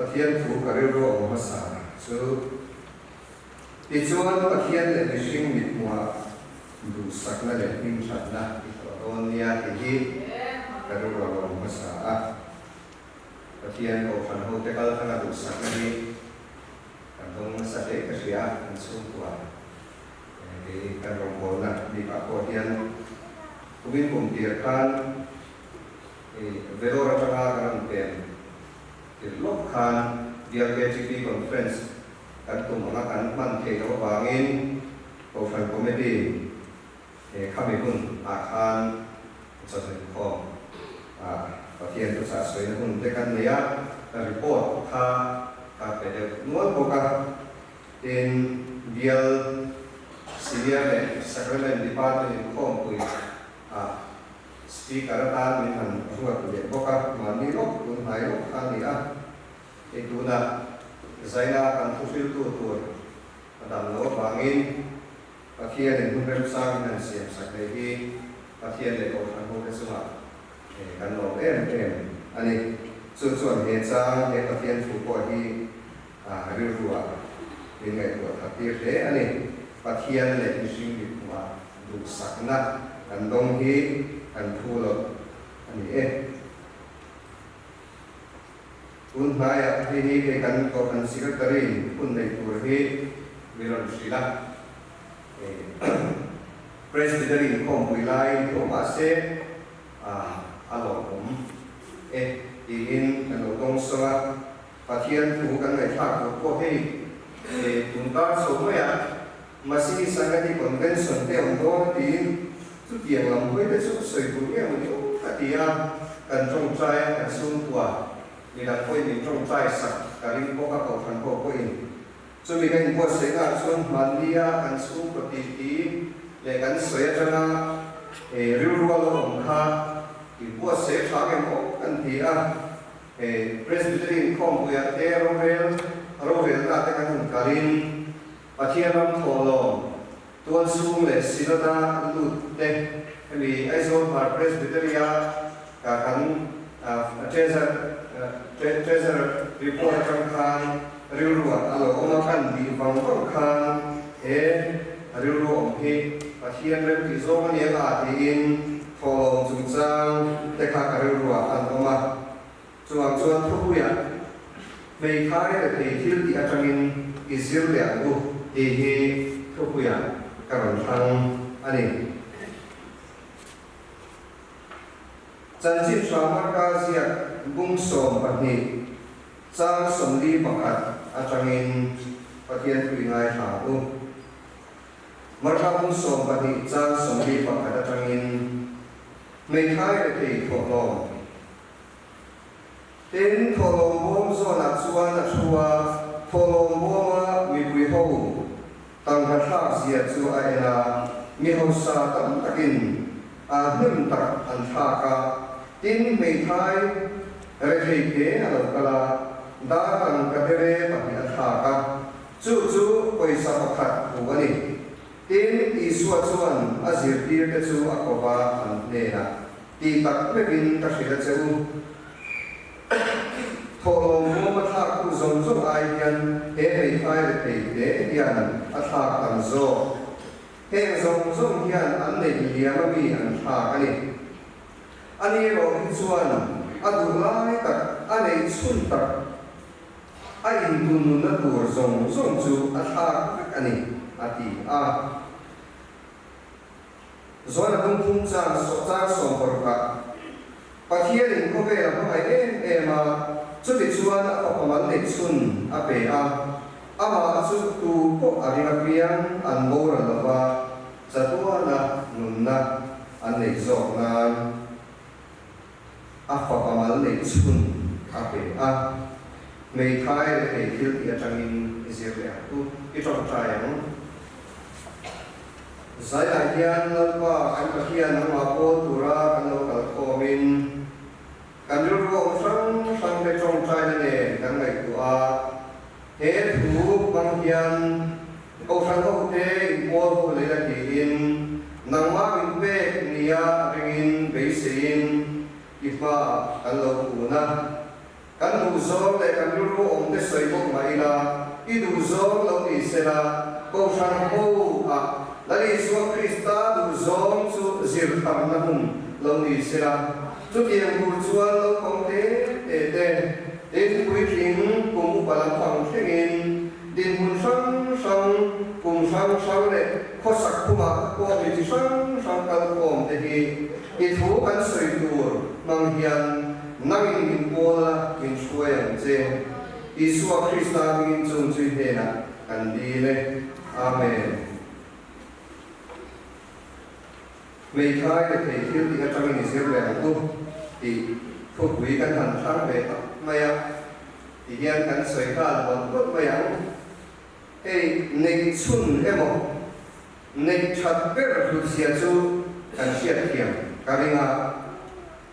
Pathian thu ka rilru a awm hmasa chu tichuan Pathian leh mihring mithmuhah duhsakna leh hmingthatna i hlawh dawn nia tih hi ka rilru a lo awm hmasa a. Pathian Kohhran hote kal thlanga duhsakna hi kan dawng nasa hle ka hria a, kan chhungkua kei kan rawngbawlna bikah pawh hian kumin kum tir khan Vellore atanga kan rawn pen tir lawk khan BLKGP Conference kan tum anga kan hman theih loh avangin Kohhran Committee He khami hun ah khan chawhnu inkhawm ah Pathian thuchah sawina hun te kan nei a, ka report kha ka pe deuh nual bawk a. Tin, Bial Senior leh Sacrament Department inkhawmpui ah Speaker atan min han ruat leh bawk a, mahni lawk tun hnai lawk kha a ni a. Hei tunah Zaina kan thuhriltu tur a dam loh avangin Pathianin hun remchangin an siam sak leh hi Pathian leh Kohhran hote chungah kan lawm em em a ni. Chu chuan he chang, he Pathian thu pawh hi rilruah min ngaihtuah that tir hle a ni. Pathian leh mihring mipumah duhsakna kan dawng hi kan phu loh a ni e. Tun hnaiah hei hi hei kan Kohhran Secretary hun neih tur hi min rawn hrilh a, Presbytery inkhawmpui laiin tho mahse a lawmawm e tiin kan lo dawng sawng a, Pathian thu kan ngaihthlak tur pawh hei tun kar chho maiah Masihi Sangati Convention te awm dawn a tiin chutiang lam hawi te chu sawi tur nge maw ni awm ka ti a, kan tawngtai a, kan chhungkua midang pawhin min tawngtai sak ka ring bawk a, Kohhran ho pawhin chumi kan inbuatsaihna ah chuan hmannia kan chhungkaw titi leh kan sawi atanga rilru a lo awm kha inbuatsaih a tha nge maw kan ti a, Presbytery inkhawmpuiah te rorel rorelna te kan han kalin Pathian ram thawhlawm, tualchhung leh Synod-a lut te, hemi Aizawl Hmar Presbytery-a kan Treasurer report atang khan rilruah a lo awm a, kan bih vang vang khan he rilru awm hi Pathian remtih zawng a nia a tiin thawhlawm chungchang te kha ka rilruah an awm a. Chuvang chuan thupuiah hmeithai rethei thil tih atangin i zir leh ang u tih hi thupuiah ka rawn thlang a ni. Chanchin tha Marka ziak bung 12 chang 41 atangin Pathian thui ngaithla ang u. Marka bung 12 chang 41 atangin hmeithai rethei thawhlawm. Tin, thawhlawm bawm zawnah chuan a thu a, thawhlawm bawma mipui ho tangka thlak zia chu a en a, mi hausa tam takin a hnem tak an thlak a. Tin, hmeithai rethei te a lo kal a, dar tangka dere pahnih a thlak a, chu chu pawisa pakhat hu a ni. Tin, Isua chuan a zirtirte chu a ko va, an hnenah, Tih tak meuhin ka hrilh a che u. Thawhlawm bawm a thlaktu zawng zawng ai hian he hmeithai rethei te hian a thlak tam zawk. Heng zawng zawng hian an neih liam a mi an thlak a ni. Ani erawh hi chuan a duh lai tak, a neih chhun tak, a intunnunna tur zawng zawng chu a thlak vek a ni, a ti a. Zawn a bung thum chang chang 60ah Pathianin khawvel a hmangaih em em a, chutichuan a fapa mal neih chhun a pe a, amah chu tu pawh a ring apiang an boral lo va, chatuana nunna an neih zawk nan a fapa mal neih chhun a pe a. Hmeithai rethei thil tih atangin i zir leh ang u, i tawngtai ang. Zaiah hian Lalpa kan Pathian nangmah pawl tura kan lo kal khawmin kan rilru awm hrang hrangte tawngtaina nen kan ngaihtuah a, he thu hmang hian Kohhran hote inpawl ho leh la tiin nangmah min pek nia ringin beiseiin i hmaah kan lo kun a. Kan duhzawng leh kan rilru awm te sawi bawk mah ila, i duhzawng lo ni sela, Kohhran ho ah Lal Isua Krista duhzawng chu zir thamna hmun lo ni sela, chutiang tur chuan naupang te te te, tin puitling kum upa lampang thlengin dinhmun hrang hrang, kum hrang hrang leh khawsak khumah pawh mi chi hrang hrang kalkhawm te hi i thu kan sawi tur hmang hian Nangin min pawl a, min hruai ang che. Isua Krista hmingin chung chu i hnenah kan dil e. Amen. Hmeithai le thei thil tih atangin i zir leh ang u tih thupui kan han thlang ve tak mai a, ti hian kan sawi nghal mawlh mawlh mai ang. Hei neih chhun emaw neih that ber hlutzia chu kan hriatthiam ka ring a.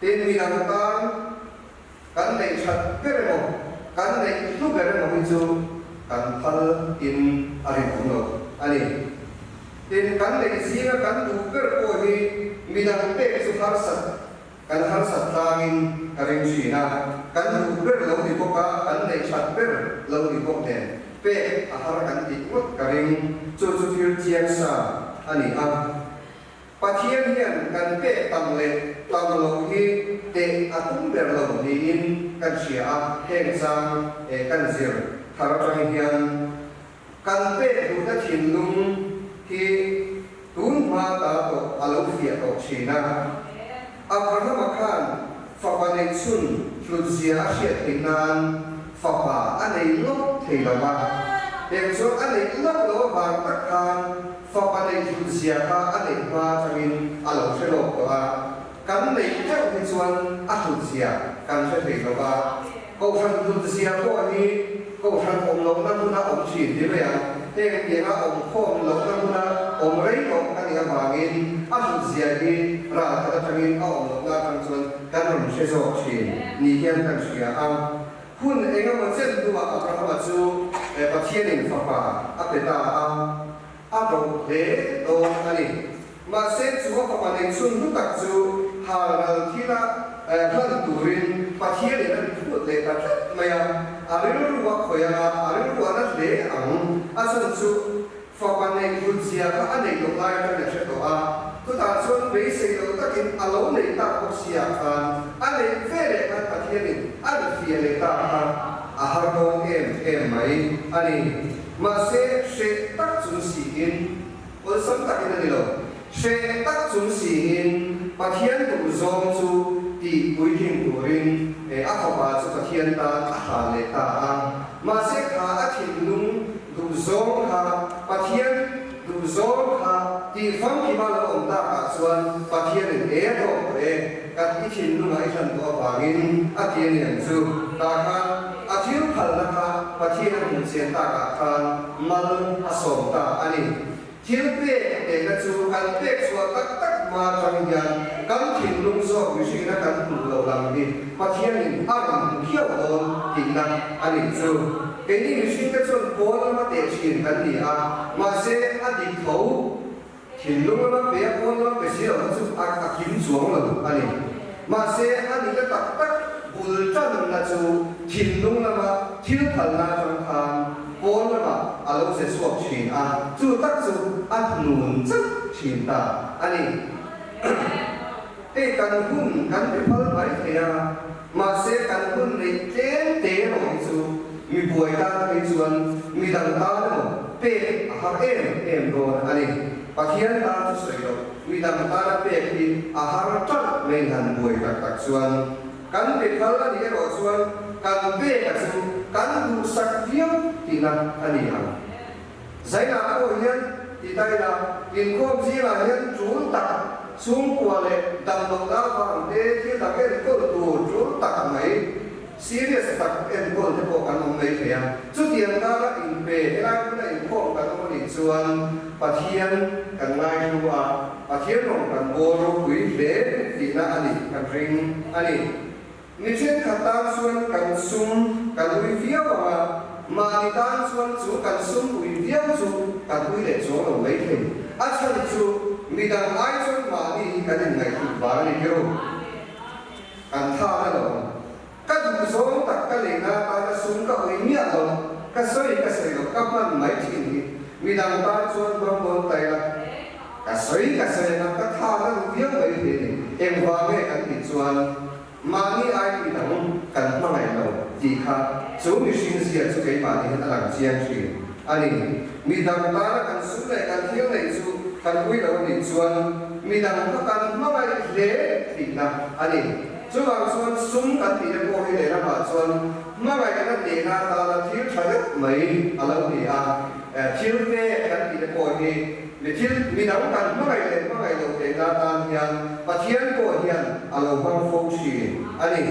Tin, mi dang tan kan neih that ber emaw kan neih hlu ber emaw hi chu kan phal in a rinawm lo a ni. Tin, kan neih zinga kan duh ber pawh hi mi dang pek chu harsat Kan harsat tlangin ka ring thin a, kan duh ber lo ni bawk a, kan neih that ber lo ni bawk nen pek a har kan tih ngawt ka ring. Chu chu thil chiang sa a ni a. Pathian hian kan pek tam leh tam loh hi teh a tum ber lo niin kan hria a, heng chang kan zir thar atang hian Kan pek duhna thinlung hi tun hma ta tawh a lo fiah tawh thin a. Abrahama khan fapa neih chhun hlutzia a hriat theih nan fapa a nei lawk thei lo va. Heng chuan a neih lawk lo avang tak khan fapa neih hlutzia kha a neih hma atangin a lo hre lawk tawh a. Kan neih teuh hi chuan a hlutzia kan hre thei lo va. Kohhran hlutzia pawh hi Kohhran awm lohna hmuna awm thin ti mai ang. Heng tianga awm khawm lohna hmuna awm rei tawh ka nih avangin a hlutzia hi ral khat atangin a awm lohna atang chuan kan rawn hre zawk thin ni hian kan hria a. Hun engemaw chen hnuah Abrahama chu Pathianin fapa a pe ta a, a rawh hle dawn a ni. Mahse, chu a fapa nei chhun hlu tak chu halral thila hlan turin Pathianin a phut leh ta tlat mai a, a rilru a khawih ang a, a rilru a na hle ang. A chhan chu fapa neih hlutzia kha a neih loh lai atangin a hre tawh a, chutah chuan beisei lo takin a lo neih tak bawk si ah khan a neih ve leh khan Pathianin a la fiah leh ta kha a har dawn em em mai a ni. Mahse, hreh tak chung siin Awlsam takin a ni lo. Hreh tak chung siin Pathian duh zawng chu tih puitling turin a fapa chu Pathian tan a hlan leh ta a. Mahse kha a thinlung duh zawng kha Pathian duh zawng kha tih famkima lo awm takah chuan Pathianin e tawk tawh e, kan i thinlungah i hlan tawh avangin a ti a ni ang chu. Tah khan a thil phalna kha Pathian a hmuh chian takah khan mal a sawm ta a ni. Thil pek tehna chu kan pek chhuah tak tak hma atang hian kan thinlung zawk mihringina kan hmuh loh lam hi Pathianin a rawn hmu khiau dawn tihna a nih chu. Keini mihringte chuan pawn lama teh thin kan ni a, mahse a dik tho. Thinlung lama pe a pawn lama pe si lo kha chu a a kim chuang lo a ni. Mahse a nihna tak tak bul tanna chu thinlung lama thil phalna atang khan pawn lamah a lo che chhuak thin a, chu tak chu a hnun chauh thin ta a ni. Hei kan hun kan pe phal mai thei a, mahse kan hun neih tlem te erawh hi chu mi buai tan phei chuan mi dang tan emaw pek a har em em dawn a ni. Pathian tan chu sawi loh, mi dang tana pek hi a har ṭalh mai han buai tak tak chuan. Kan pe phal a nih erawh chuan kan pek a chu kan duhsak viau tihna a ni ang. Zainah pawh hian ti ta ila, inkhawm zingah hian tul tak chhungkua leh damlohna avang te thil dang enkawl tur tul tak mai, serious tak enkawl te pawh kan awm mai thei a. Chutiang kara inpe helai hmuna inkhawm kan awm anih chuan Pathian kan ngaihlu a, Pathian rawng kan bawl ropui hle tihna a nih kan ring a ni. Mi thenkhat tan chuan kan sum kan ui viau ang a, mahni tan chuan chu kan sum ui viau chu kan ui leh chuang lo mai thei. A chhan chu midang ai chuan mahni hi kan inngaihhlut vang a ni keu. Kan tha na lo ang. Ka duh duhzawng tak ka leina atana sum ka ui miah lo, ka sawi ka sawi lo, ka hman mai thin hi midang tan chuan hmang dawn ta ila, ka sawi ka sawi anga ka tha na duh viau mai thei a ni. Engvang nge kan tih chuan mahni ai midang kan hmangaih lo tih kha chu mihring zia chu keimahni hian a lang chiang thin a ni. Midang tana kan sum leh kan thil neih chu kan ui lo a nih chuan midang kha kan hmangaih hle tihna a ni. Chuvang chuan sum kan tihna pawh hi lehlamah chuan hmangaihna nena tana thil tha deuh mai a lo ni a. Thil pek kan tihna pawh hi mi thil midang kan hmangaih leh hmangaih loh theihna atan hian Pathian pawh hian a lo hmang fo thin a ni.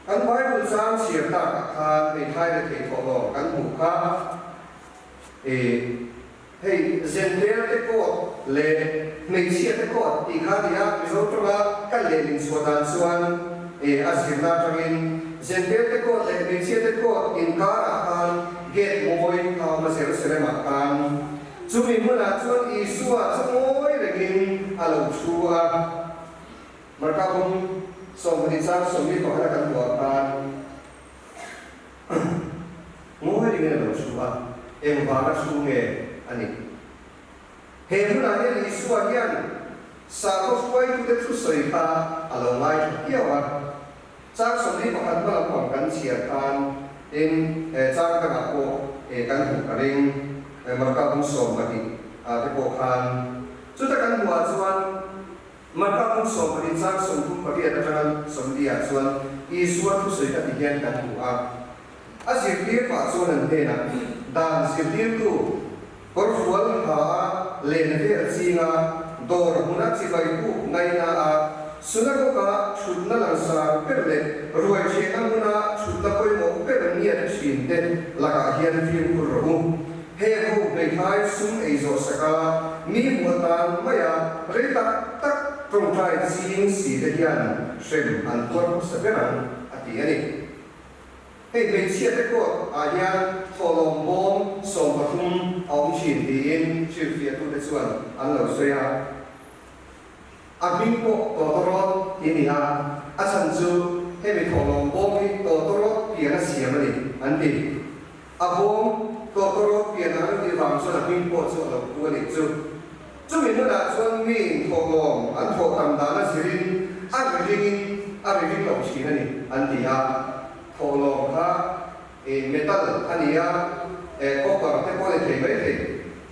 Kan Bible chang chhiar takah khan hmeithai leh theithawhlawm kan hmuh kha i Hei Zentel te court leh hmeichhia te court tih kha nia Mizo tawnga kan lehling chhuah dan chuan e a zirna atangin Zentel te court leh hmeichhia te court inkarah khan gate mawi kha awm a Jerusalem ah khan chumi hmunah chuan Isua chu ngawi rengin a lo thu a. Marka bung 12 chang 21 a kan hmuh ah khan Ngawi ringin a lo chhu a, engvanga chhu nge a nih? He hunah hian Isua hian sakhaw hruaitute thusawi kha a lo ngaithla kiau a. Chang 41 hma lampang kan chhiar khan tin chang dangah pawh kan hmuh ka ring, Marka bung 12 ah te pawh khan. Chuta kan hmuhah chuan Marka bung 12 chang 38 atanga 40 ah chuan Isua thusawi ka ti hian kan hmu a. A zirtir pah chuan an hnenah, Dan zirtirtu, kawrfual ha a len vel chinga dawr hmuna chibai buk ngaina a, synagogue-a thutna langsar ber leh ruai ṭhehna hmuna thutna pawimawh ber ngiat ṭhin te lakah hian fimkhur rawh u. He ho hmeithai sum ei zawh sak a, mi hmuh atan maia rei tak tak tawngtai ching si te hian hrem an tuar hmasa ber ang, a ti a ni. Hei hmeichhia te court ah hian thawhlawm bawm 13 a awm thin tiin hrilhfiahtute chuan an lo sawi a. A hming pawh Tawtawrawt tih a ni a, a chhan chu hemi thawhlawm bawm hi Tawtawrawt pian a siam a ni, an ti. A bawm Tawtawrawt pian ang an tih vang chuan a hming pawh chu a lo pu a nih chu. Chumi hmunah chuan miin thawhlawm an thawh tam dan a zirin a ri ringin a ri ring lo thin a ni, an ti a. Thawhlawm kha metal a ni a, copper te pawh a ni thei mai thei.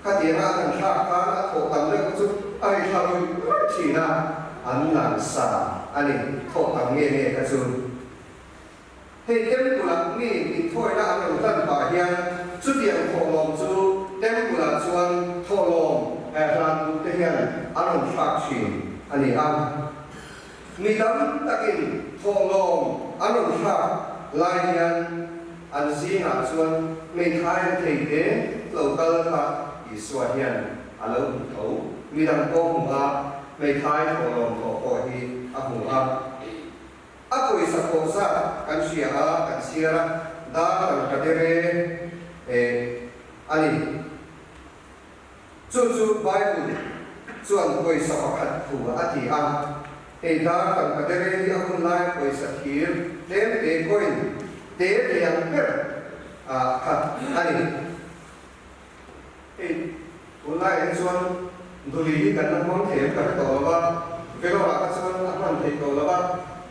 Khatianga an han thlak khan a thawh tam deuh chu a ri thla ruih ruih thin a, an lansa a ni, thawh tam nge nge kha chu. Hei temple-ah mi inthawina an rawn hlan pah hian chutiang thawhlawm chu temple-ah chuan thawhlawm hlan duhte hian an rawn thlak thin a ni a. Mi tam takin thawhlawm an rawn thlak lai hian an zingah chuan hmeithai rethei te lo kal kha Isua hian a lo hmu tho. Mi dang pawh hmu a, hmeithai thawhlawm thawh pawh hi a hmu a. A pawisa thawh zat kan hria a, kan chhiar a, dar tangka dere a ni. Chu chu Bible chuan pawisa pakhat thu a ti a, hei dar tangka dere hi a hun lai pawisa thir tlem te coin te thei ang ber kha a ni. Hei tunlaiah hi chuan duli hi kan la hmang thei ang ka hre tawh lo va, Vellore-ah kha chuan a hman theih tawh lo va,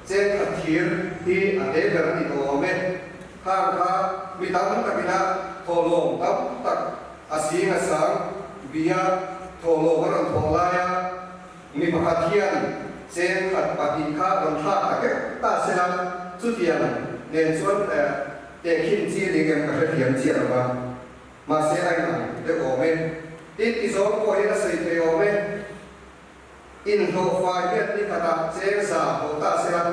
cheng khat thir hi a te ber a ni tawh awm e. Khang kha mi tam takina thawhlawm tam tak a sing a sang bia thawhlawm a rawn thawh laia mi pakhat hian cheng khat pahnih kha rawn thlak ta keuh ta se la, chutiang nen chuan tehkhin chi ni ngem ka hrethiam chiah lo va, mahse a inang deuh awm e. Tin, ti zawng pawh hian a sawi thei awm e. Inhlawhfai hian ni khatah cheng za haw ta se la,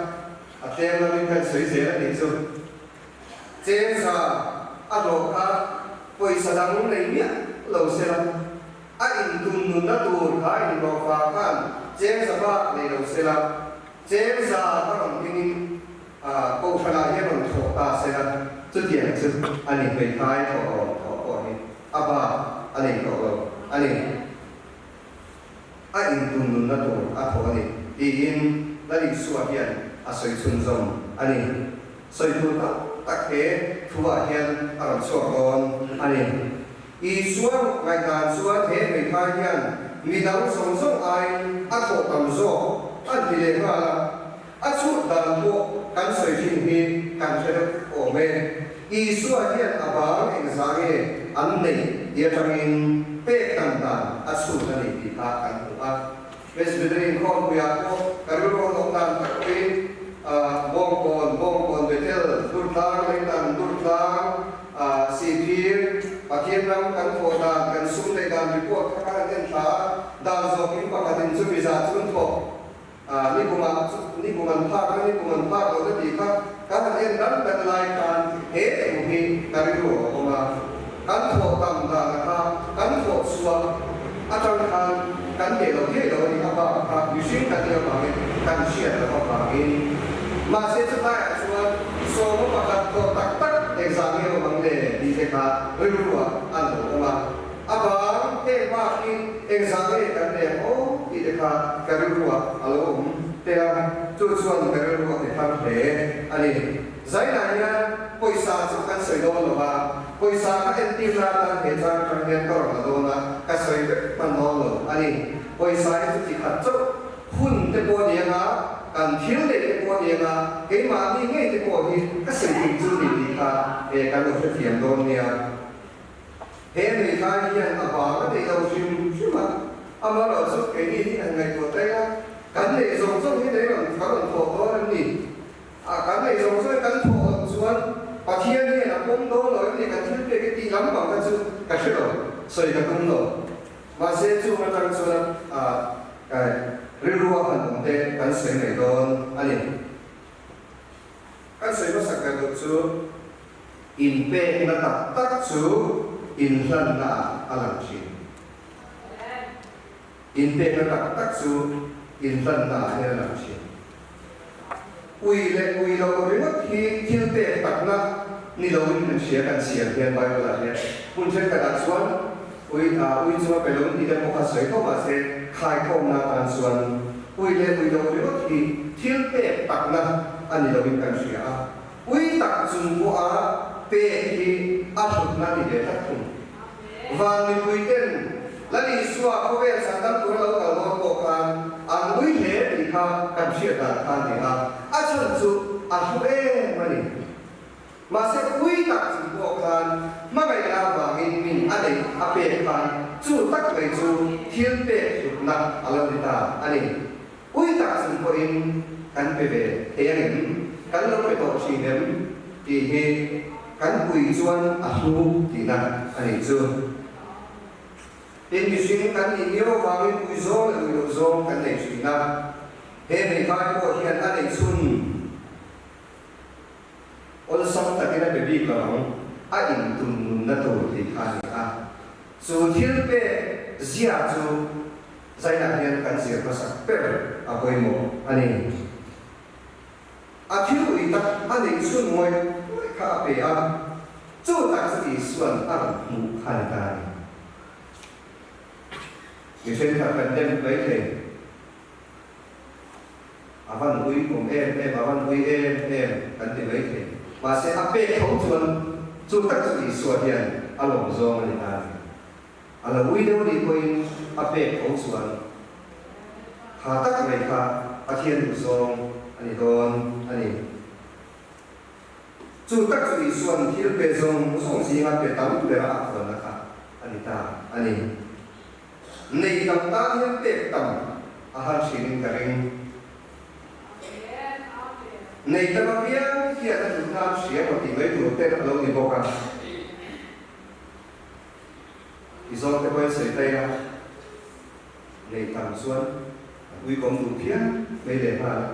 a tlem lamin kan sawi zel a nih chu. Cheng za a hlawh kha pawisa dang nei miah lo se la, a intum nunna tur kha inhlawhfa khan cheng za bak nei lo se la, cheng za kha rawn hmingin kohhranah hian rawn thawh ta se la, chutiang chu a ni hmeithai thawh rawn thawh pawh hi a bak a nei tawh lo a ni. A intum nunna tur a thawh a ni, tiin Lal Isua hian a sawi chhunzawm a ni. Sawi tur tam tak he thuah hian a rawn chhuak dawn a ni. Isua ngaihdan chuan he hmeithai hian mi dang zawng zawng aiin a thawh tam zawk an ti leh nghal a. A chhut dan pawh kan sawi thin hi kan hre deuh awm e. Isua hian a bang engzah nge an neih ti atangin pek tam dan a chhut a ni tih kha kan hmu a. Presbytery inkhawmpuiah pawh ka rilru a hnawk dan tak pawhin Bawngkawn, Bawngkawn Bethel, Durtlang, Leitan, Durtlang, Sihphir, Pathian ram kan thawh dan, kan sum neih dan report kha kan han en thla a, dan zawkin pakhatin chumi zah chu an thawk. Ni kumah ni kum an phak a, ni kum an phak lo te tih kha kan han en dan dan lai khan he thu hi ka rilru a awm a. Kan thawh tam dana kha kan thawh chhuah atang khan kan teh lo thei lo a ni, a bak kha mihring kan nih avangin kan hriat loh avangin. Mahse chutlaiah chuan sawma pakhat thawh tak tak engzah nge awm ang le tih te kha rilruah an lo awm a. A bang heng bak hi engzah nge kan nei ang aw tih te kha ka rilruah a lo awm teh a, chu chuan ka rilru a ti thar hle a ni. Zainah hian pawisa chu kan sawi dawn lo va, pawisa kha entir na atan he chang atang hian ka rawn la dawn a, ka sawi vek hman dawn lo a ni. Pawisa hi chu chi khat chauh hun te pawh a ni anga, kan thil neih te pawh a ni anga, keimahni ngei te pawh hi ka sawi tum chu ni tih kha kan lo hrethiam dawn nia. He hmeithai hian a vang a neih lo hrim hrim a, amaherawh chu keini hi han ngaihtuah ta ila, kan neih zawng zawng hi nei rawn kan rawn thawh dawn em ni? A, kan neih zawng zawng hi kan thawh loh chuan Pathian hian a pawm dawn lo em ni? Kan thil pek hi tih lampang kha chu ka hre lo, sawi ka tum lo. Mahse chung atang chuan a rilru a han awm te kan sawi mai dawn a ni. Kan sawi hmasak ber duh chu inpekna tak tak chu inhlanna ah a lang thin. Inpekna tak tak chu inhlanna ah hian a lang thin. Ui leh ui loh ringawt hi thil pek takna ni loin kan hria kan chhiar hian Bible ah hian hmun thenkhatah chuan ui ui chunga pe lo tih te pawh kha sawi tho mahse khaikhawmna atan chuan ui leh ui loh ringawt hi thil pek takna a ni loin kan hria a, ui tak chung pawha pek hi a hlutna ni ve tlat thung. Van mipui ten Lal Isua khawvel chhandam tura lo kal dawn pawh khan an ui hle tih kha kan hriat dan kha a ni a, a chhan chu a hlu em a ni. Mahse ui tak chung pawh khan hmangaihna avangin min a neih a pek khan chu tak mai chu thil pek hlutna a lo ni ta a ni. Ui tak chung pawhin kan pe ve thei ang em? Kan lo pe tawh thin em? Tih hi kan ui chuan a hlu tihna a nih chu. Tin, mihring kan nih miau avangin ui zawng leh ui loh zawng kan nei thin a. He hmeithai pawh hian a neih chhun. Awlsam takin a pe bik lo ang, a intun nunna tur tih kha a ni a. Chu thil pek zia chu zainah hian kan zir hmasak ber a pawimawh a ni. A thil ui tak a neih chhun ngawih ngawih kha a pe a, chu tak chu Isua'n a rawn hmuh kha a ni ta a ni. Mi thenkhat kan dem mai thei. A van ui awm em em, a van ui em em kan ti mai thei. Mahse a pek tho chuan chu tak chu Isua hian a lawm zawng a ni ta a ni. A lo ui deuh anih pawhin a pek tho chuan tha tak mai kha Pathian duh zawng a ni dawn a ni. Chu tak chu Isua'n thil pe zawng zawng zinga pe tam bera a khuanna kha a ni ta a ni. Nei tam tan hian pek tam a har thin in ka ring. Nei tam apiang hian a duh nan hria maw tih mai tur te a lo ni bawk a. I zawng te pawhin sawi ta ila, nei tam chuan a uikawm duh phian mai leh nghal a.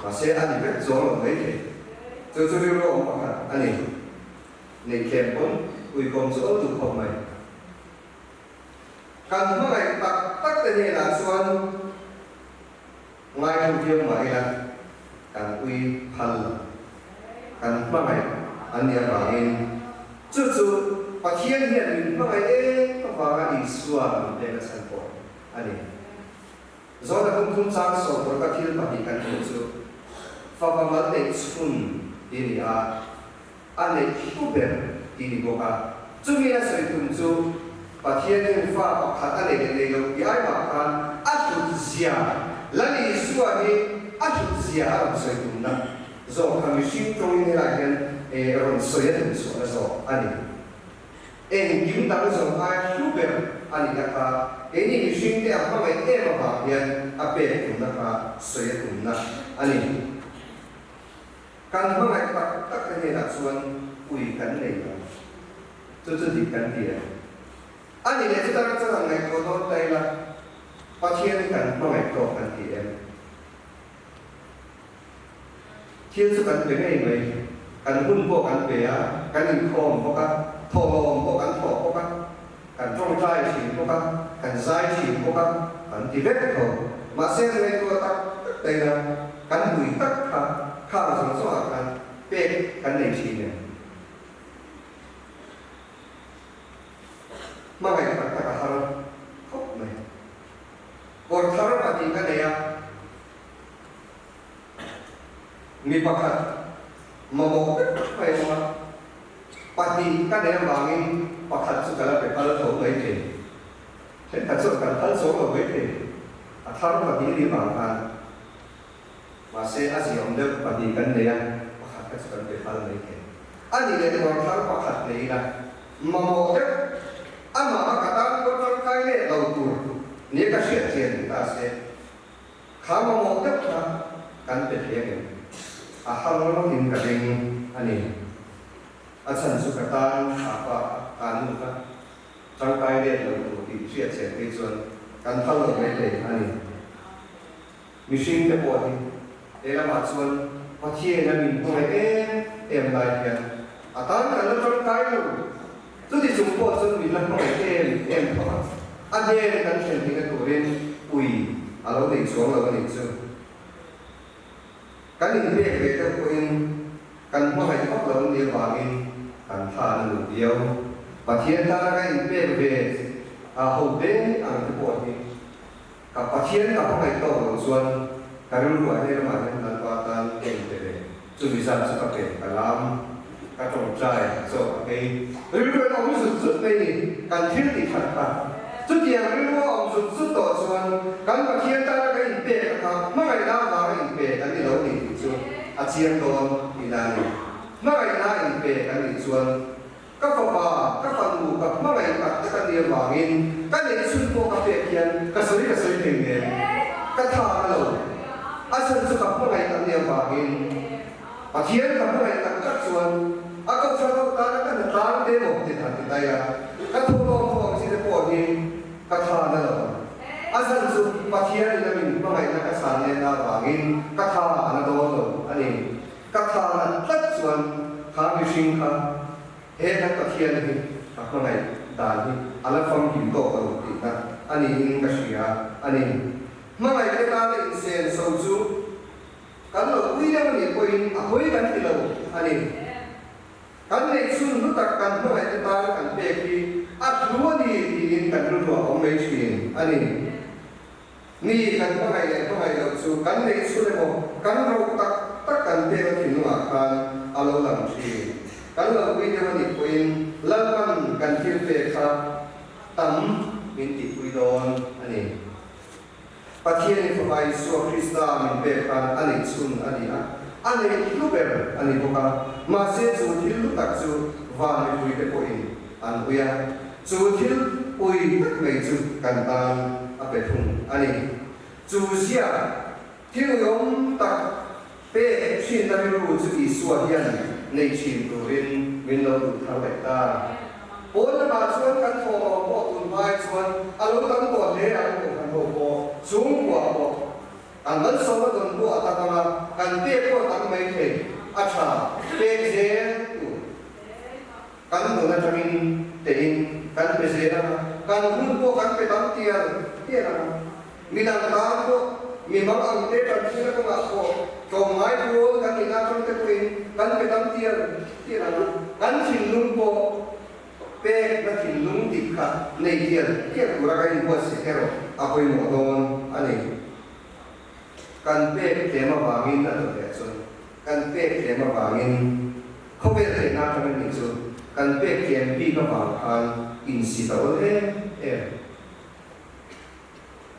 Mahse a ni vek zawng lo mai thei. Chu chu rilru awm pakhat a ni. Nei tlem pawn uikawm chu aw duh khawp mai. Kan hmangaih tak tak te hnenah chuan ngaithlu viau mah ila kan ui phal lo. Kan hmangaih an nih avangin chu chu Pathian hian min hmangaih em avanga Isua min pek a chhan pawh a ni. Zawhna kum thum chang 16 ka thil pahnih kan hmuh chu fapa mal neih chhun ti a ni a, a neih hlu ber ti a ni bawk a. Chumi a sawi tum chu Pathianin fa pakhat a nei leh nei lo tih ai mah khan a hlut zia, Lal Isua hi a hlut zia a rawn sawi tumna zawk kha mihring tawngin helaiah hian rawn sawi a tum chhuahna zawk a ni. Engkim dang zawng aia hlu ber a nihna kha keini mihringte a hmangaih em avang hian a pek tumna kha sawi a tumna a ni. Kan hmangaih tak tak te hnenah chuan ui kan nei lo. Chu chu dik kan ti em? A ni leh chuta ram chuan han ngaihtuah dawn ta ila, Pathian hi kan hmangaih tawk kan ti em? Thil chu kan pe ngei mai, kan hun pawh kan pe a, kan inkhawm bawk a, thawhlawm pawh kan thawh bawk a, kan tawngtai thin bawk a, kan zai thin bawk a, kan ti vek tho. Mahse an ngaihtuah tak tak daih a, kan ui tak kha khang zawng zawngah khan pek kan nei thin em? Hmangaih tak tak a har khawp mai. Kawr thar pahnih ka nei a. Mi pakhat mamawh vek mai awm a, pahnih ka nei avangin pakhat chu ka la pe phal tho mai thei. Thenkhat chuan kan phal chawng lo mai thei, a thar pahnih ni vang khan. Mahse a ziaawm deuh pahnih kan nei a, pakhat kha chu kan pe phal mai thei. A nih leh kawr thar pakhat nei ila mamawh deuh amah a ka tan pawh tangkai leh lo tur nia ka hriat chian ni ta se. Kha mamawh deuh kha kan pe thei angem? A har in ka ring a ni. A chhan chu ka tan a pa ka nu kha tangkai let lo tur tih hriat chian phei chuan kan phal lo mai thei a ni. Mihring te pawh hi he lamah chuan Pathian a min hmangaih em em lai hian a tan kan la tangkai lo. Chuti chung pawh chuan min la hmangaih em em tho a, a hnen kan thlen theihna turin ui a lo nei chuang lo a nih chu. Kan inpek ve deuh pawhin kan hmangaih vak lo an nih avangin kan tha a na duh viau. Pathian tana kan inpek ve a ho te ang te pawh hi ka Pathian ka hmangaih tawk loh chuan ka rilruah he lamah hian Lalpa tan ka inpe ve. Chumi zat chu ka pe ka lam, ka tawngtai zawk a hei. Rilru in awm zut zut mai ni, kan thil tih that kha. Chutiang rilru a awm zut zut tawh chuan kan Pathian tana kan inpek a kha hmangaihna avanga inpe kan ni lo ni tih chu a chiang dawn tihna a ni. Hmangaihna inpe kan nih chuan ka fapa, ka fanu, ka hmangaih tak tak a nih avangin ka neih chhun pawh ka pek hian ka sawi ka sawi thei nen ka tha na lo. A chhan chu ka hmangaih tak nih avangin Pathian ka hmangaih tak tak chuan a kohhran ho tana ka hna tlang te maw ti than ti tai a, ka thawhlawm tho ang chi te pawh hi ka tha na lo ang. A chhan chu Pathian in a min hmangaihna ka chhan lehna avangin ka tha a na dawn lo a ni. Ka tha nat tlat chuan kha mihring kha he kan Pathian hi ka hmangaih dan hi a la famkim tawk lo tihna a niin ka hria a ni. Hmangaih te tana insen so chu kan lo pui deuh a nih pawhin a hawi kan ti lo a ni. Kan neih chhun hlu tak kan hmangaih te tana kan pek hi a hlu a ni tiin kan rilruah a awm mai thin a ni. Mi kan hmangaih leh hmangaih loh chu kan neih chhun emaw, kan roh tak tak kan pek a thinlungah khan a lo lang thin. Kan lo pui deuh a nih pawhin Lalpan kan thil pek kha tam min tihpui dawn a ni. Pathianin Fapa Isua Krista min pek khan a neih chhun a ni a, a neih hlu ber a ni bawk a. Mahse chu thil hlu tak chu van mipuite pawhin an ui a. Chu thil ui tak mai chu kan tan a pe thung a ni. Chu ziak thil uiawm tak pek thinna rilru chu Isua hian nei thin turin min lo duh thar leh ta. Pawn lamah chuan kan thawhlawm pawh tun hmai chuan a lo tam tawh hle ang Kohhran ho pawh, chhungkua pawh kan malsawm a dawn pawh a tam ang a, kan pek pawh a tam mai thei, a tha pek zel tur. Kan nun atangin tein kan pe zel ang a, kan hun pawh kan pe tam tial tial ang a. Midang tan pawh mi mang ang te tanpuina kawngah pawh tlawmngai pawl kan nihna atang te pawhin kan pe tam tial tial ang a, kan thinlung pawh pekna thinlung dik kha nei tial tial tura kan inbuatsaih erawh a pawimawh dawn a ni. Kan pek tlem avangin a dawt leh chuan kan pek tlem avangin khawvel theihna atang a nih chu kan pek tlem bik avang khan insit a awl em em.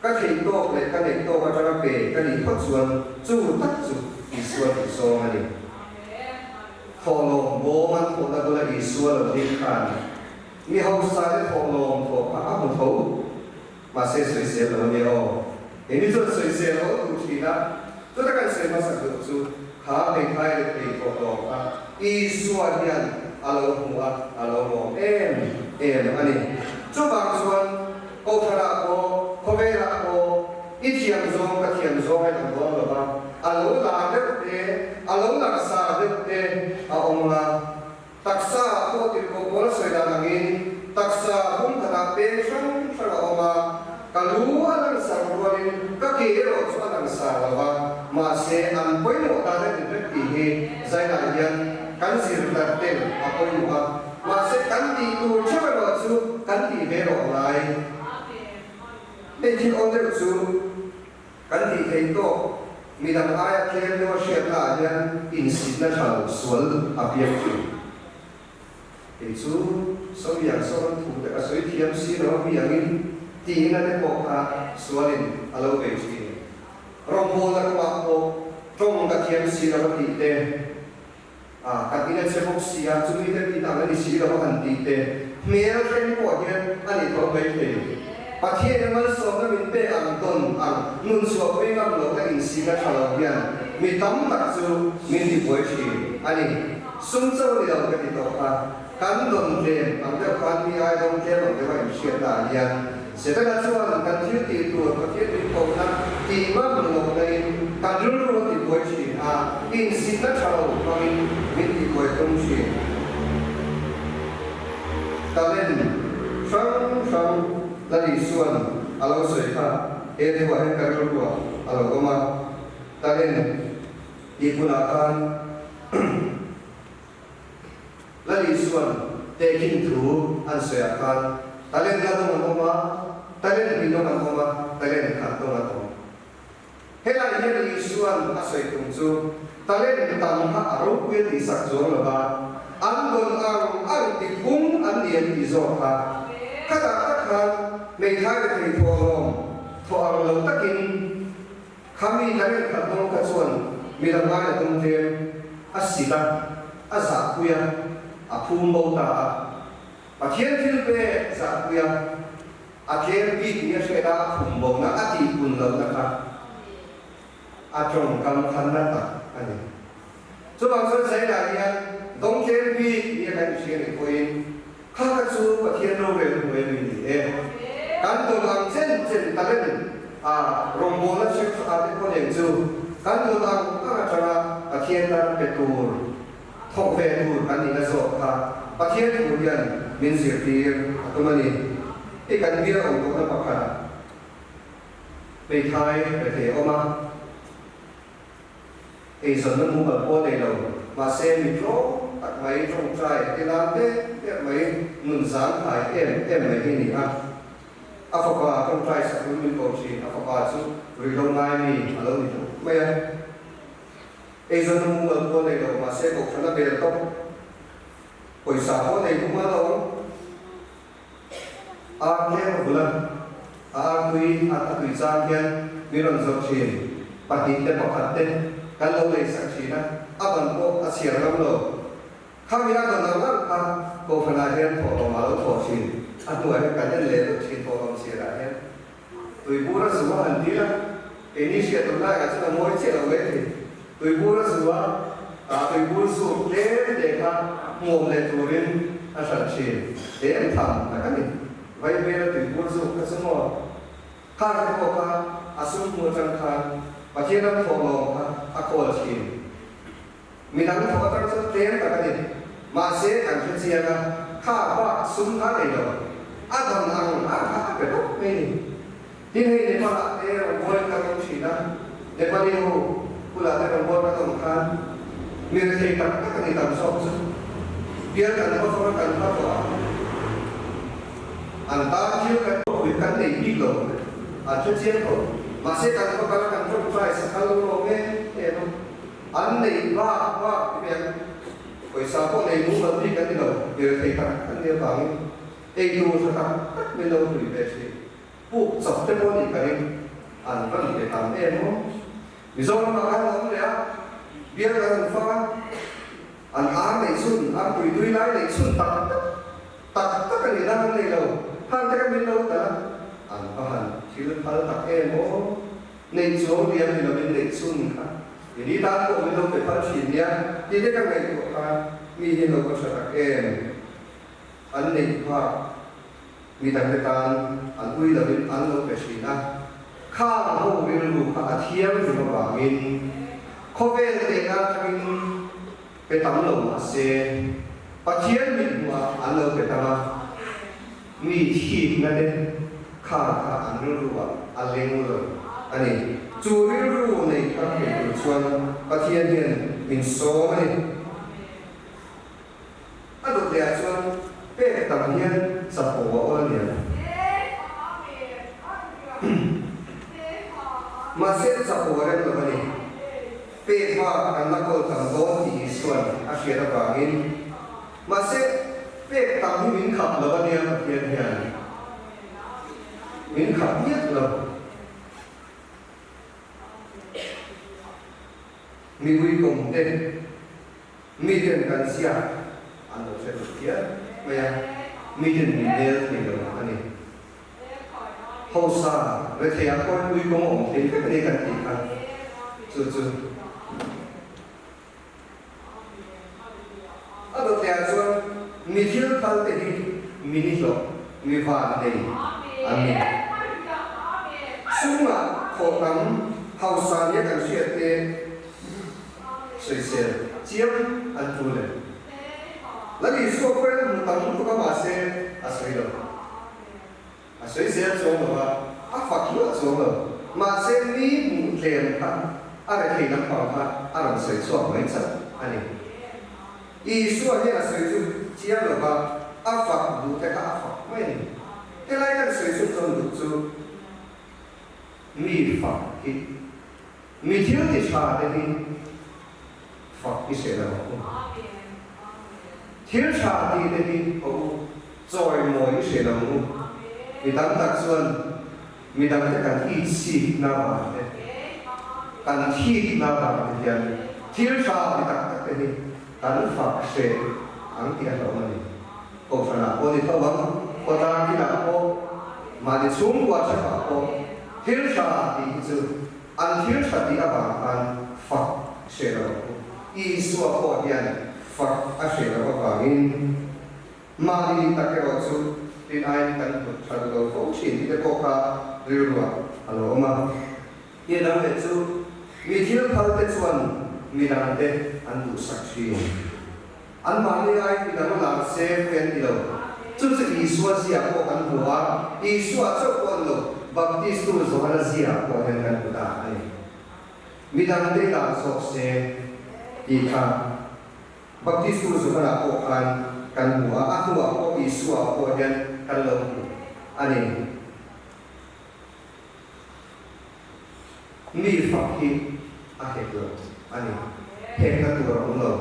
Ka theih tawk leh ka neih tawk atanga pe ka nih phawt chuan chu tak chu Isua tih zawng a ni. Thawhlawm bawm an thawhna bula Isua lo ding khan mi hausa te thawhlawm thawh kha a hmu tho. Mahse sawisel lo a nia aw. Keini chuan sawisel lo a duh thin a, chuta kan sawi hmasak duh chu kha hmeithai leh thei thawhlawm kha Isua hian a lo hmu a, a lo lawm em em a ni. Chuvang chuan Kohhranah pawh, khawvelah pawh i thiam zawng ka thiam zawng a inang dawn lo va, a lo lar deuh te, a lo langsar deuh te a awm ang a. Taksa ah pawh tirhkoh pawl a sawi dan angin taksa hung khatah peng hrang hrang a awm a, ka lu a langsar rualin ka ke erawh chu a langsar lo va, mahse an pawimawh dan a ni vek tih hi zainah hian kan zir tar tel a pawimawh a, mahse kan tih tur theuh erawh chu kan tih ve rawh ngai. Hei thil awn deuh chu Kan tih theih tawk, midang aia tlem deuha hriatna ah hian insitna tha lo sual a piang thin. Kei chu sawi ang sawn thu te ka sawi thiam si lo a mi angin tihna te pawh kha sualin a lo bei thin. Rawngbawlna kawngah pawh tawng ka thiam si lo a tih te, a kan ina che bawk si a, chumi te tih ang a ni si lo a han tih te, hmel thleng pawh hian a ni tho mai thei. Pathian in malsawmna min pek ang tawn ang nun chhuahpui ngam lo na insihna tha lo hian mi tam tak chu min ti buai thin a ni. Sum cho ni lo ka ti tawh kha, kan dawn tlem ang deuh khan mi ai dawng tlem ang deuh a inhriatna ah hian Setana chuan kan thil tih tur Pathian min kohna tih ngam lohna in kan rilru a tibuai thin a, insitna tha lo hmangin min tibuai tum thin. Talent hrang hrang Lal Isua'n a lo sawi kha he thuah hian ka rilruah a lo awm a, talent tih hmunah khan Lal Isua'n tehkhin thu an sawiah khan talent la dawng an awm a, talent hnih dawng an awm a, talent khat dawng an awm. Helai hian Isua'n a sawi tum chu talent tam kha a ropui a tihsak chuang lo va, an dawn ang ang ti phung an ni an tih zawk kha. Khatah tak khan hmeithai rethei thawhlawm thawh ang lo takin, Khami talent khat dawng kha chuan midang ngaina tum tlem a sit a, a zahpui a, a phum bo ta a. Pathian thil pek zahpui a, a tlem bik nia hriat a, a phum bona a tihpun lohna kha a tawngkam kha na tak a ni. Chuvang chuan Zainah hian dawng tlem bik nia kan inhria nih pawhin kha kha chu Pathian rorel hnuai mi ni e. Kan dawn ang chen chen talent a rawngbawlna hrang hrang ah te pawh nen chu kan dawn ang ang atanga Pathian tan pe tur, thawk ve tur kan nihna zawk kha Pathian thu hian min zirtir a tum a ni. Hei kan bial awm tawhna pakhat hmeithai rethei a awm a. Eizawnna mumal pawh nei lo, mahse mi tlawm tak mai tawngtai te lan deuh deuh mai nun zang thai em em mai hi a ni a. A fapa tawngtai sakun min ko thin, a fapa chu ruihhlo ngai mi a lo ni tawh mai a. Eizawnna mumal pawh nei lo, mahse kohhran a bel tawp, pawisa pawh nei mumal lo ang. Ar tlem a bul a, a ar tui a a tui chang hian min rawn zawrh thin. Pahnih te pakhat te kan lo lei sak thin a, a ban pawh a chhiar ngam lo. Khami a dawn ang ang kha Kohhranah hian thawhlawm a lo thawh thin. A hnuah hian kan en leh deuh thin thawhlawm chhiarah hian. Tuibur a zu a han dil a, keini hriat tur laiah chuan a mawi chiah lo mai thei. Tuibur a zu a, ah tuibur zu tlem te kha hmuam leh turin a hran thin. He em tham tak a ni. Vaihmela tuibur zu kha chu maw? Khang te pawh kha a sum hmu atang khan Pathian ram thawhlawm kha a kawl thin. Midang thawh atang chuan tlem tak a ni. Mahse, kan hre chiang a, kha bak sum kha nei lo. A dawn ang ang kha a pe bawk mai ni. Tin hei Nepal-ah te rawngbawlin kan awm thin a, Nepali ho bulah te rawngbawlin kan awm khan mi rethei tak tak a ni tam zawk chu. Bial kan va fang a, kan va tawh a, an tan thil kan tuahpui kan nei bik lo an hre chiang tawh. Mahse, kan va kal a, kan tawngtai sakal lo. An neih bak bak ti mai ang. Pawisa pawh nei mumal bik an ni lo, ber thei tak tak an nih avangin ei tur tha tak tak min lo hlui ve thin. Puk chawp te pawh nih ka ring, an rawn pe tam em aw. Mizoramah khan a awm leh a, bial kan han fang a, an ar neih chhun, ar pui tui lai neih chhun tak tak tak tak a nih nan an nei lo, hang te kha min lo talh a, an va han thil phal tak em aw. Neih chuang liam ni lovin neih chhun kha i ni tan pawh min lo pe phal thin nia tih te ka ngaihtuah kha mi hi lo va tha tak em? An neih phak mi dangte tan an ui lovin an lo pe thin a, khang ho rilru kha a thiam hlim avangin khawvel tehna atangin pe tam lo mah se Pathian mithmuhah an lo pe tam a, mi thikna te khang kha an rilruah a leng lo a ni. Chu rilru nei thar thei tur chuan Pathian hian min sawm a ni. A dawt lehah chuan pek tam hian chapo a awl a niang. Mahse chapo a rem lo a ni. Pek bak kan la kawl tam dawn tih Isua'n a hriat avangin. Mahse, pek tam hi min khap lo a nia Pathian hian min khap miah lo. Mipui kawm te, miten kan ziak an lo hre duh phian mai a, miten min nel thei lo a ni. Hausa retheiah pawhin ui kawng a awm thei vek a ni kan tih kha chu chu. A dawtleiah chuan mi thil phal te hi mi nihlawh, mi van nei an ni. Chungah thawhtam hausa nia kan hriat te sawisel chiam an tul em? Lal Isua pawhin a hmu tam lutuk a mahse a sawi lo. A sawi zel chuang lo a, a fak hluah chuang lo. Mahse mi hmuh tlem kha a rethei lampang kha a rawn sawi chhuak mai chauh a ni. Isua hian a sawi chu chiang lo va, a fak duh te kha a fak mai a ni. Helai kan sawi chhunzawm duh chu mi fak hi, mi thil ti tha te hi fak i hre lo ang u. Thil tha tih te hi haw u, chawimawi i hre lo ang u. Mi tam tak chuan mi dangte kan itsik na vang te, kan thik na vang te hian thil tha ti tak tak te hi kan fak hre ang tih a hlauhawm a ni. Kohhranah pawh ni tho ang, khawtlang thilah pawh, mahni chhungkua thepah pawh thil tha tih hi chu An thil tha tih avang khan fak hreh lo ang u. Isua pawh hian fak a hreh loh avangin mahni tak erawh chu tin aiin kan hmu tha duh lo fo thin tih te pawh kha rilruah a lo awm a. Hi dang leh chu mi thil phal te chuan midangte an duhsak thin. Anmahni aiin midang lar se pawh an ti lo. Chu chu Isua ziah pawh kan hmu a, Isua chauh pawh an lo, Baptistu Johana ziah pawh hian kan hmu ta a ni. Midangte lar zawk se tih kha Baptistu Johana pawh khan kan hmu a, a hnuah pawh Isua pawh hian kan lo hmu a ni. Mi fak hi a hek lo a ni, hekna tur a awm lo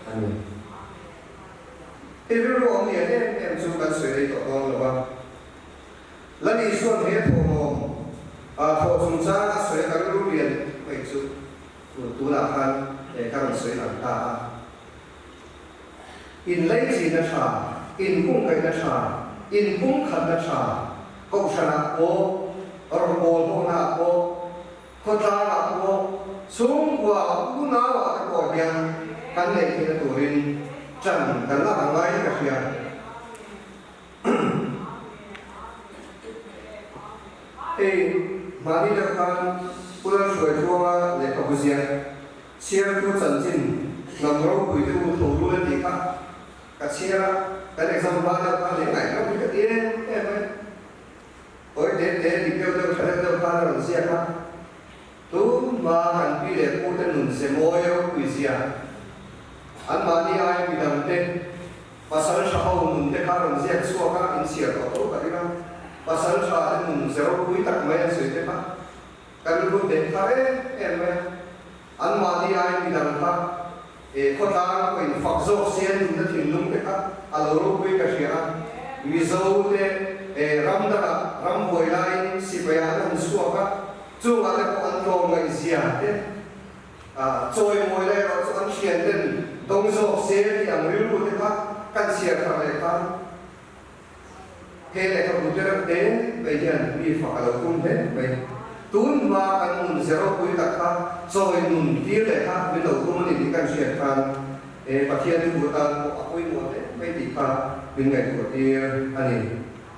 a ni. I rilru awm lian em em chu kan sawi rei tawh dawn lo va. Lali chuan he thawhlawm thawh chungchang a sawi a, ka rilru lian mai chu tunah khan ka rawn sawi lang ta a. Inleichina tha, inkungkaihna tha, inpumkhatna tha, kohhranah pawh, rawngbawl hawhnaah pawh, khawtlangah pawh, chhungkua, unauah te pawh hian kan neih theihna turin ṭan kan lak ang ngaiin ka hria. Hei, mahni deuh khan Pu Lalhruaitluanga lehkhabu ziak Chhiartu chanchin hnam ropui te u tho rul a tih kha ka chhiar a, kan exam hma deuh khan leh ngaih hlauh hi ka ti em em mai. Hawi te te dik deuh deuh tha deuh deuh khan a rawn ziak a, tunhma kan pi leh pu te nun ze mawi ropui zia, anmahni aia midang te pasal tha ho nun te kha a rawn ziak chhuak a, in chhiar tawh tho ka ring a, pasal tha te nun ze ropui tak mai an sawi te kha. Kan lut leh thar em em mai a, anmahni aiin midang kha. E khawtlang pawhin fak zawk se an duhna thinlung te kha a lo ropui ka hria a, Mizo te e ram dangah ram buai laiin sipai ah an han chhuak a, chungah te pawh an tlawm ngaih zia te a chawimawi lai erawh chu an thian ten dawng zawk se tih ang rilru te kha kan chhiar thar leh khan He lehkhabu te reuh te mai hian mi fak a lo tum hle mai. Tun hma kan nun ze ropui tak kha chawi nun tir leh kha min lo tum a ni tih kan hriat khan he Pathian thu atan pawh a pawimawh hle mai tih kha min ngaihtuah tir a ni.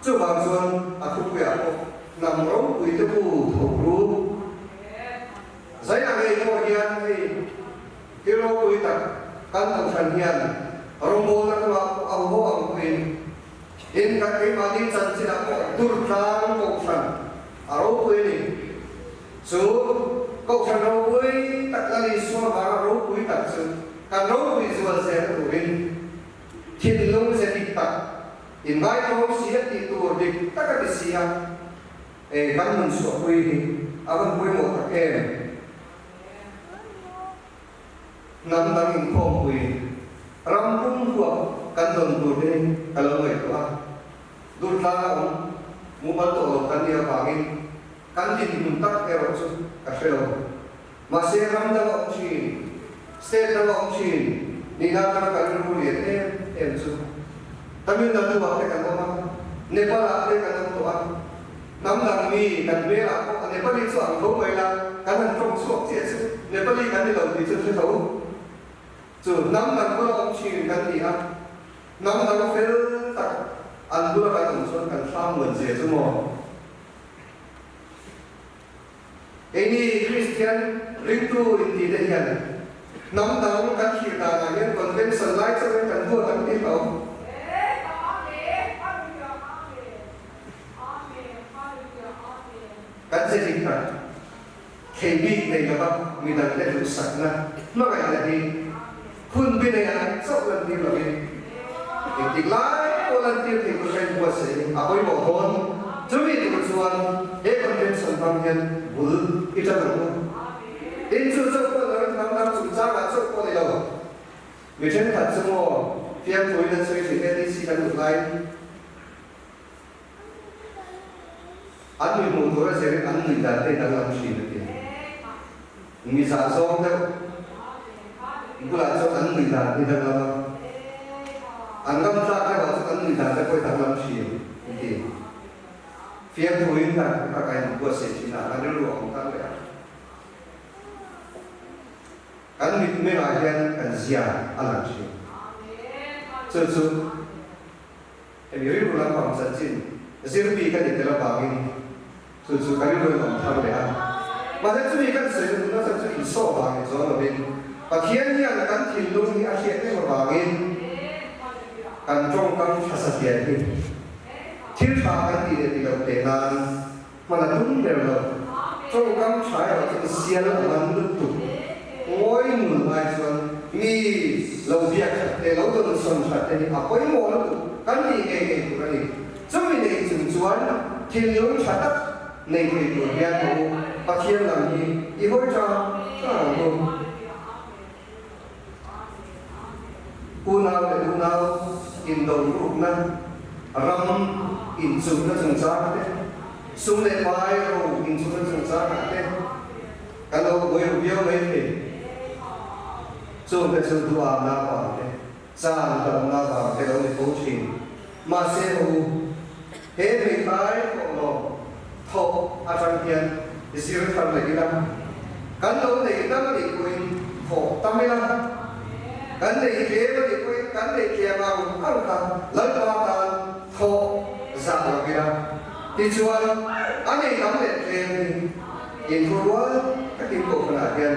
Chuvang chuan a thupuiah pawh hnam ropui te bu tho ru zai ang ngei pawh hian hei thil ropui tak kan kohhran hian rawngbawlna kawngah pawh a haw ang pawhin In kan keimahni chanchinah pawh Durtlang Kohhran a ropui a ni. Chu Kohhran ropui tak Lal Isua vanga ropui tak chu kan ropui zual zel turin thinlung ze dik tak, inngaihtlawm si a tih tur dik tak a ti si a, e kan nun chhuahpui hi a van pawimawh tak em? Hnam dang inkhawmpui ram pum huap kan dawn tur hi ka lo ngaihtuah a, Durtlang a awm mumal tawh lo kan nih avangin kan dinhmun tak erawh chu ka hre lo. Mahse ram dang a awm thin, state dang a awm thin nihna atanga ka rilru lian em em chu Tamil Nadu ah te kan awm a, Nepal ah te kan awm tawh a, Hnam dang mi kan hmelah pawh a Nepali chu ang tho mai la, kan han tawng chhuak chiah chu Nepali kan ni lo tih chu hre tho. Chu hnam dang bula awm thin kan ni a, hnam dang fel tak an bula kan awm chuan kan hram muan zia chu maw? Keini Kristian ringtu inti te hian hnam dang kan thlir danah hian convention lai chauhin kan duat ang tih hlauh. Kan che dik tak thei bik nei lova midangte duhsakna hmangaihna hi hun bi nei ang chauh lantir lovin engtik lai pawh lantir thei tur kha inbuatsaih hi a pawimawh dawn. Chumi tur chuan he convention hmang hian bul i tan ang u. Tin, chu chauh pawh ni lovin hnam dang chungchangah chauh pawh ni lo. Mi thenkhat chu maw fiamthuin an sawi thin ADC kan duh laiin An nui hmuh tur a zirin an nui dan te danglam thin a ti. Mi zah zawng deuh bulah chuan an nui dan hi danglam a, an ngam tlak deuhah chuan an nui dan te pawh hi danglam thin a ti. Fiamthuin kha kha ka inbuatsaih thin a, an rilru a awm tan leh a. Kan mitmengah hian kan zia a lang thin. Chu chu. Hemi rilru lampang chanchin zirpi ka ni tel avangin chu chu ka rilru in awm thar leh a. Mahse chumi kan sawi na duhna chan chu insawh vangin chuang lovin Pathian hian kan thinlung hi a hriat em avangin kan tawngkam tha satlian hi thil tha kan tih leh tih loh teh nan hman a tum ber lo. Tawngkam tha erawh chuan sial a man lutuk. Ngawi ngun lai chuan mi lo biak that te, lo dawnsawn that te hi a pawimawh lutuk kan tih ngei ngei tur a ni. Chumi nei chung chuan thinlung tha tak nei thei tur hian ka u Pathian lam hi i hawi tha tha ang u. Unau leh unau indo rukna, ram inchukna chungchang te, sum leh pai ro inchukna chungchangah te kan lo buai ru viau mai thei. Chungte chu duhahna vang te, chan hlauhna vang te lo ni fo thin. Mahse ho u, he hmeithai thawhlawm thawh atang hian zir thar leh ila, kan lo nei tam a nih pawhin thawh tam ila, kan nei tlem a nih pawhin kan nei tlem ang ang kha Lalpa tan thawh zah lo ila. Tichuan, a nei tam leh tlem hi inthurual takin kohhranah hian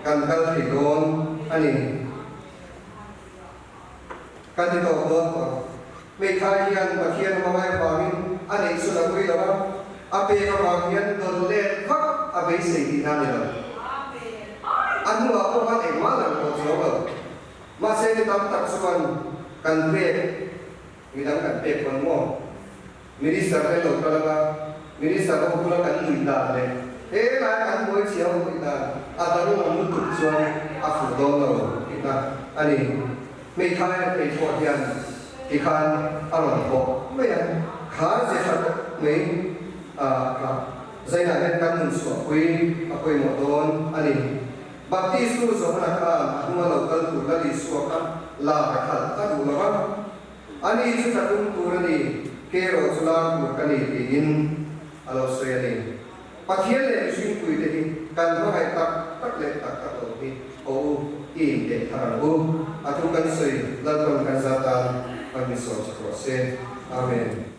kan kal thei dawn a ni. Kan ti tawh dawn tawh ang. Hmeithai hian Pathian hmangaih avangin a neih chhun a ui lo a, a pek avang hian dawn let vak a beisei tihna a ni lo. A hnuah pawh khan engmah lang tawh chuang lo. Mahse mi tam tak chuan kan pek, midang kan pek pawn maw? Minister te lo kal anga Minister ho bula kan nuih dan leh he lai kan buai chhia ho nuih dan a danglam lutuk chuan a fuh dawn lo tihna. pawimawhna a ni. Hmeithai a thei pawh hian tikhan a rawn thawh mai a, kha ze tha tak mai kha zainah hian kan nun chhuahpui a pawimawh dawn a ni. Baptistu Johana khan a hnunga lo kal tur Lal Isua kha lak a khalh a duh lo va, Ani chu ka tum tur a ni, kei erawh chu lar tur ka ni tiin a lo sawi a ni. Pathian leh mihringpuite hi kan hmangaih tak tak leh tak tak lo hi haw u i inteh thar ang u. A thu kan sawi Lalpan kan zat tan kan mi sawi chak rawh se. Amen.